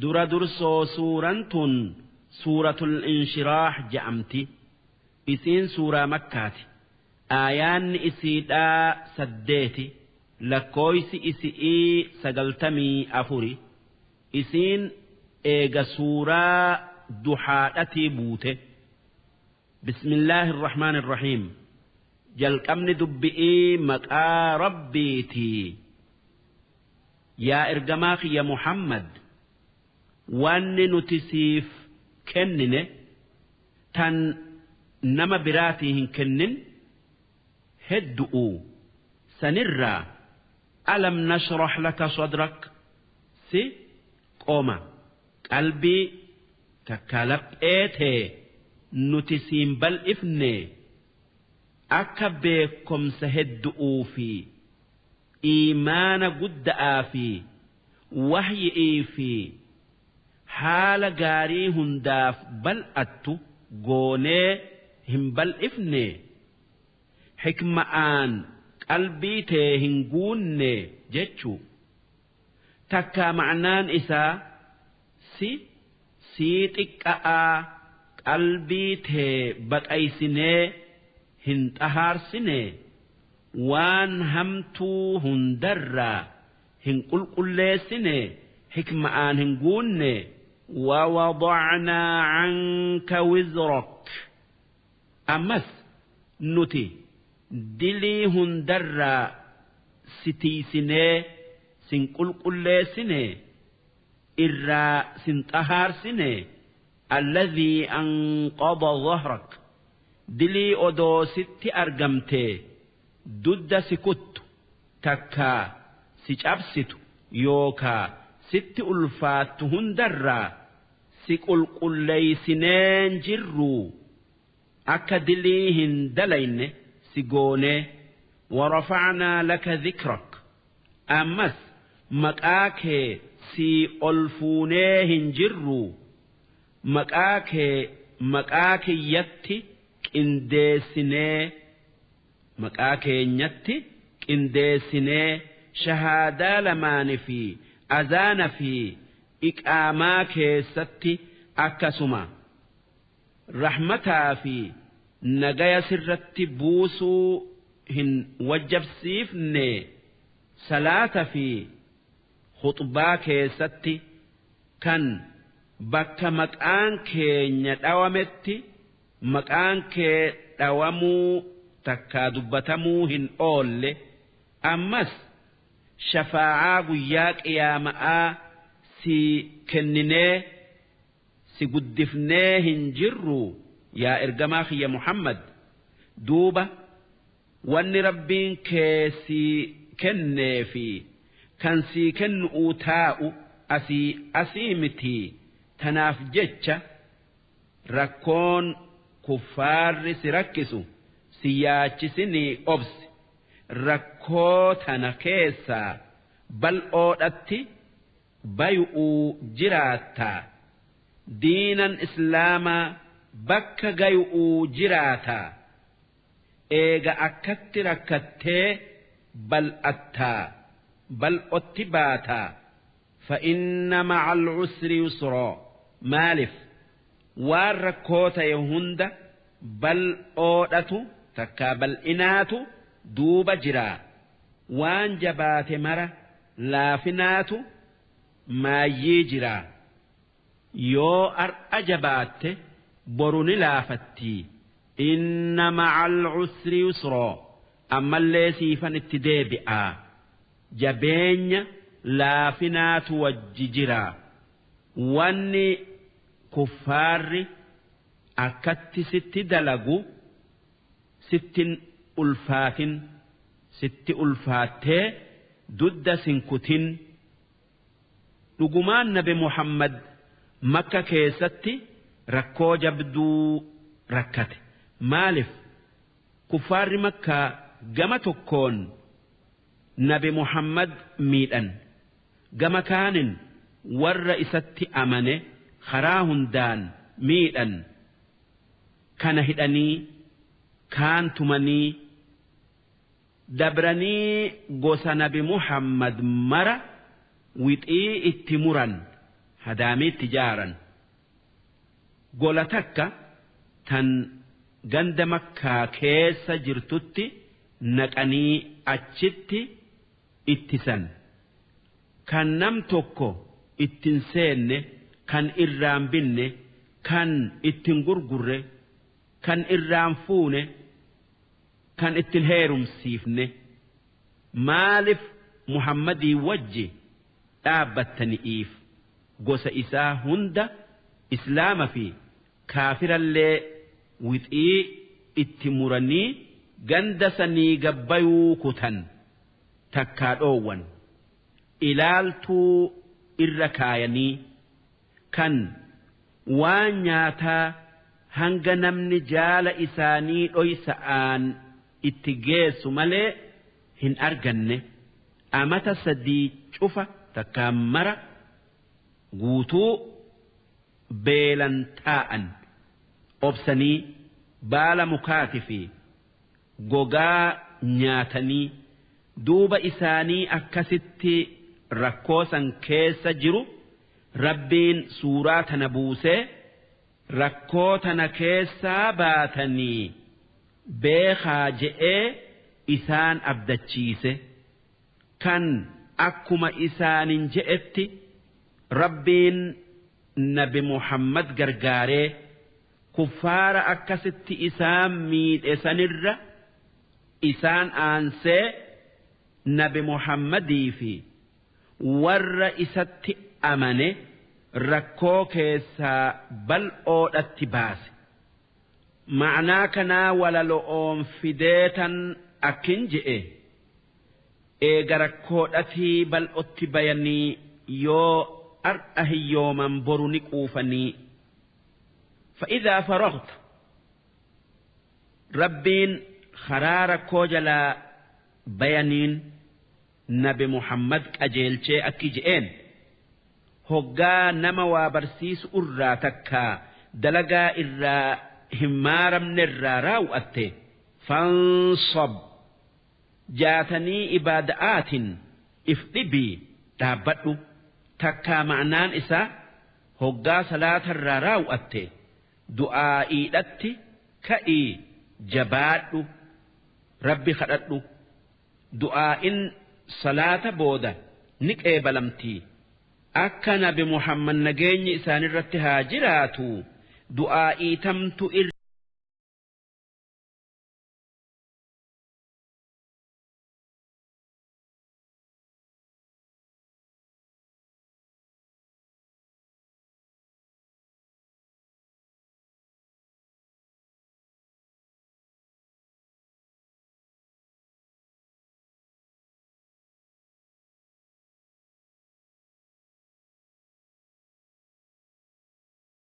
Dura dursoo suuraan tun suuratul inshiraah je'amti. Isiin suuraa Makkaati. Aayaanni isiidhaa 8, lakkooysi isi'ii 94. Isiin eega suuraa duhaadhatii buute. Bismillaahi irrahmaani irrahiim. Jalqabni dubbi'ii maqaa Rabbiitii. Yaa ergamaa kiyya Muhammad, wanni nuti siif kennine tan nama biraatii hin kennin heddu'u. Sanirraa alam nashrah laka sadrak, si qoma qalbii takka laphee tee nuti siin bal'ifne, akka beekkomsa heddu'uu fi iimaana gudda'aa fi wahyi'ii fi haala gaarii hundaaf bal'attu goonee hin bal'ifne, hikma'aan qalbii tee hin guunne jechuu. Takkaa ma'naan isaa si sii xiqqa'aa qalbii tee baqaysinee hin xahaarsine, waan hamtuu hundarraa hin qulqulleessine, hikma'aan hin guunne. Wawada'naa canka wizrak, ammas nuti dilii hundarraa si tiysinee sin qulqulleessine, irraa sin xahaarsine. Alladhii anqada dhahrak, dilii odoo sitti argamtee dudda si kuttu takkaa si cabsitu yookaa sitti ulfaattu hundarraa si qulqulleeysineen jirruu, akka dilii hin dalayne si goonee. Warafa'naa laka dhikrak, ammas maqaa kee sii ol fuunee hin jirruu, maqaa kee maqaa kiyyatti qindeessinee, maqaa keenyatti qindeessinee, shahaadaa lamaani fi azaana fi iqaamaa keessatti, akkasuma rahmataa fi nagaya sirratti buusuu hin wajjabsiifne salaata fi khuxbaa keessatti, kan bakka maqaan keenya dhawametti maqaan kee dhawamuu takkaa dubbatamuu hin oolle. Ammas shafaa'aa guyyaa qiyaama'aa si kenninee si guddifnee hin jirru yaa ergamaa kiyya Muhammad. Duuba wanni Rabbiin kee si kennee fi kan sii kennu'uu taa'u asii asii miti. Tanaaf jecha rakkoon kuffaarri si rakkisu si yaachisinii obsi. Rakkoo tana keessaa bal'oodhatti bayu'uu jiraattaa, diinan islaamaa bakka gayu'uu jiraataa. Eega akkatti rakkattee bal'attaa, bal'otti baataa. Fa'inna ma'al usri yusraa. Maalif waan rakkoo ta'e hunda bal'oodhatu takkaa bal'inaatu duuba jiraa, waan jabaate mara laafinaatu maayyii jiraa. Yoo ar'a jabaatte boru ni laafattii. Inna ma'al usri yusraa. Ammallee siifan itti deebi'aa, jabeenya laafinaatu wajji jiraa. Wanni kuffaarri akkatti sitti dalagu sittin ulfaatin, sitti ulfaattee dudda sin kutin. Dhugumaan nabi Muhammad Makka keessatti rakkoo jabduu rakkate. Maalif kuffaarri Makkaa gama tokkoon nabi Muhammad miidhan, gama kaanin warra isatti amane karaa hundaan miidhan. Kana hidhanii, kaan tumanii, dabranii gosa nabi Muhammad mara wixii itti muran. Hadaamiitti jaaran. Gola takka tan ganda Makkaa keessa jirtutti naqanii achitti ittisan. Kan nam tokko ittin seenne, kan irraan binne, kan ittin gurgurre, kan irraan fuune, kan ittin heerumsiifne. Maaliif Muhammadii wajji dhaabbattani'iif gosa isaa hunda islaama fi kaafirallee wixii itti muranii ganda sanii gabbayuu kutan takkaa dhoowwan ilaaltuu irra kaayanii kan waan nyaataa hanga namni jaala isaanii dhoysa'aan itti geessu malee hin arganne amata 3 cufa takkaa mara guutuu beelan taa'an obsanii baala mukaati fi gogaa nyaatanii duuba isaanii akkasitti rakkoosan keessa jiru. Rabbiin suuraa tana buusee rakkoo tana keessaa baatanii beekaa je'ee isaan abdachiise. Kan akkuma isaanin je'etti Rabbiin Nabi Muhammad gargaaree kuffaara akkasitti isaan miidhe sanirra isaan aansee Nabi Muhammadii fi warra isatti amane rakkoo keessaa bal'oodhatti baase. Ma'naa kanaa walalo'oon fideetan akkin je'e eega rakkoodhatii bal'otti bayanii yoo ar'a hiyyooman boru ni quufanii. Fa'idhaa faragta Rabbiin karaa rakkoo jalaa bayaniin Nabi Muhammad qajeelchee akki je'een hoggaa nama waa barsiisu irraa takkaa dalagaa irraa hin maaramne irraa raawwatte fansab jaatanii ibaada'aatiin if dhibii dhaabbadhu takkaa ma'naan isaa hoggaa salaatarraa raawwatte du'aa'iidhatti ka'ii jabaadhu Rabbi kadhadhu du'aa'in salaata booda ni qeebalamtii. Akka Nabi Muhammad nageenyi isaanirratti haa jiraatu du'aa'ii tamtu irra.